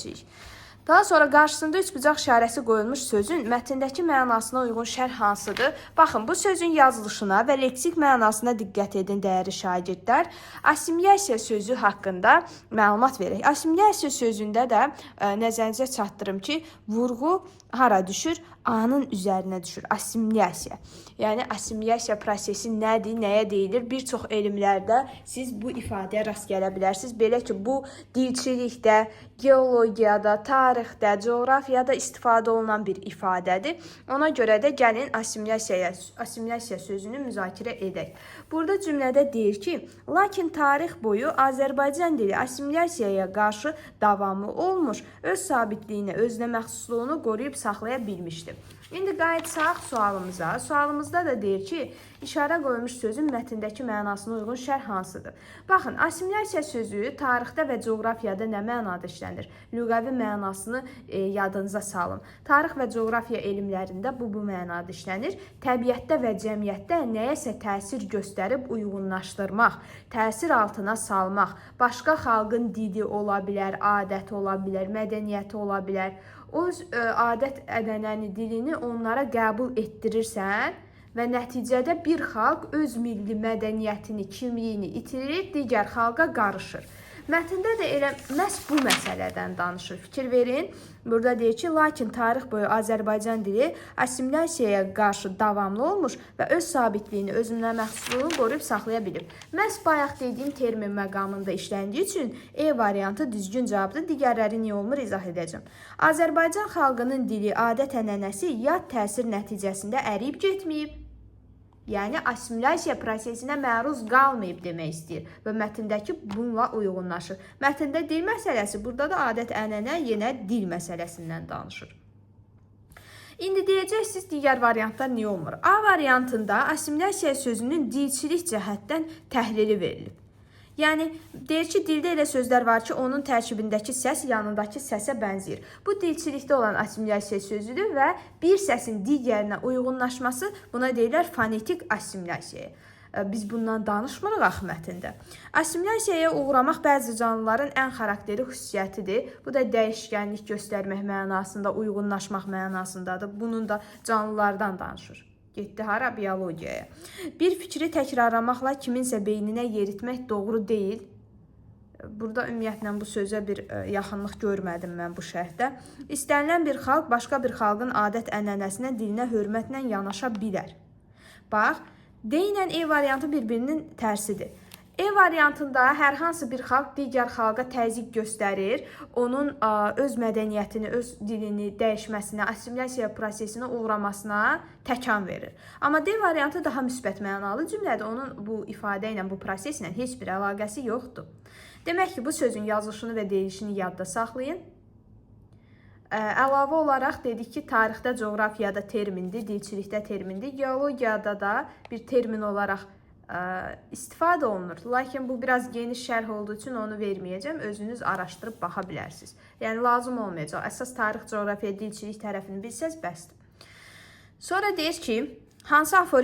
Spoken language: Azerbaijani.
Seçirik. Daha sonra qarşısında üçbucaq işarəsi qoyulmuş sözün mətndəki mənasına uyğun şərh hansıdır? Baxın, bu sözün yazılışına və leksik mənasına diqqət edin, dəyərli şagirdlər. Assimilyasiya sözü haqqında məlumat verək. Assimilyasiya sözündə də nəzərinizə çatdırım ki, vurğu hara düşür? A-nın üzərinə düşür. Assimilyasiya. Yəni assimilyasiya prosesi nədir, nəyə deyilir? Bir çox elmlərdə siz bu ifadəyə rast gələ bilərsiniz. Belə ki, bu dilçilikdə, geologiyada, tarixdə, coğrafiyada istifadə olunan bir ifadədir. Ona görə də gəlin assimilyasiya sözünü müzakirə edək. Burada cümlədə deyir ki, lakin tarix boyu Azərbaycan dili assimilyasiyaya qarşı davamlı olmuş, öz sabitliyini, özünə məxsusluğunu qoruyub saxlaya bilmişdi. İndi qayıtsaq sualımıza. Sualımızda da deyir ki, işarə qoyulmuş sözün mətndəki mənasına uyğun şərh hansıdır? Baxın, assimilyasiya sözü tarixdə və coğrafiyada nə mənada işlənir? Lüğəvi mənasını yadınıza salın. Tarix və coğrafiya elmlərində bu mənada işlənir. Təbiətdə və cəmiyyətdə nəyəsə təsir göstərib uyğunlaşdırmaq, təsir altına salmaq, başqa xalqın dili ola bilər, adəti ola bilər, mədəniyyəti ola bilər. Öz adət, ənənəni, dilini onlara qəbul etdirirsən və nəticədə bir xalq öz milli mədəniyyətini, kimliyini itirir, digər xalqa qarışır. Mətndə də elə məhz bu məsələdən danışır. Fikir verin. Burada deyir ki, lakin tarix boyu Azərbaycan dili assimilyasiyaya qarşı davamlı olmuş və öz sabitliyini, özünə məxsusluğunu qoruyub saxlaya bilib. Məhz bayaq dediyim termin məqamında işləndiyi üçün E variantı düzgün cavabdır. Digərləri niyə olmur izah edəcəm. Azərbaycan xalqının dili, adət-ənənəsi yad təsir nəticəsində əriyib getməyib. Yəni assimilyasiya prosesinə məruz qalmayıb demək istəyir və mətndəki bununla uyğunlaşır. Mətndə dil məsələsi, burada da adət-ənənə yenə dil məsələsindən danışır. İndi deyəcəksiniz digər variantlar niyə olmur? A variantında assimilyasiya sözünün dilçilik cəhətdən təhlili verilib. Yəni deyir ki, dildə elə sözlər var ki, onun tərkibindəki səs yanındakı səsə bənzəyir. Bu dilçilikdə olan assimilyasiya sözüdür və bir səsin digərinə uyğunlaşması, buna deyirlər fonetik assimilyasiya. Biz bundan danışmırıq axı mətndə. Assimilyasiyaya uğramaq bəzi canlıların ən xarakteri xüsusiyyətidir. Bu da dəyişkənlik göstərmək mənasında, uyğunlaşmaq mənasındadır. Bunun da canlılardan danışır. Getdi hara? Biologiyaya. Bir fikri təkrarlamaqla kiminsə beyninə yeritmək doğru deyil. Burada ümumiyyətlə bu sözə bir yaxınlıq görmədim mən bu şərhdə. İstənilən bir xalq başqa bir xalqın adət-ənənəsinə, dilinə hörmətlə yanaşa bilər. Bax, D ilə E variantı bir-birinin tərsidir. E variantında hər hansı bir xalq digər xalqa təzyiq göstərir, onun öz mədəniyyətini, öz dilini dəyişməsinə, assimilyasiya prosesinə uğramasına təkan verir. Amma D variantı daha müsbət mənalı cümlədir. Onun bu ifadə ilə, bu proseslə heç bir əlaqəsi yoxdur. Demək ki, bu sözün yazılışını və deyilişini yadda saxlayın. Əlavə olaraq dedik ki, tarixdə, coğrafiyada termindir, dilçilikdə termindir, geologiyada da bir termin olaraq istifadə olunur. Lakin bu biraz geniş şərh olduğu üçün onu verməyəcəm. Özünüz araşdırıb baxa bilərsiniz. Yəni lazım olmayacaq. Əsas tarix, coğrafiya, dilçilik tərəfini bilsəz bəsdir. Sonra deyir ki, hansı aforizm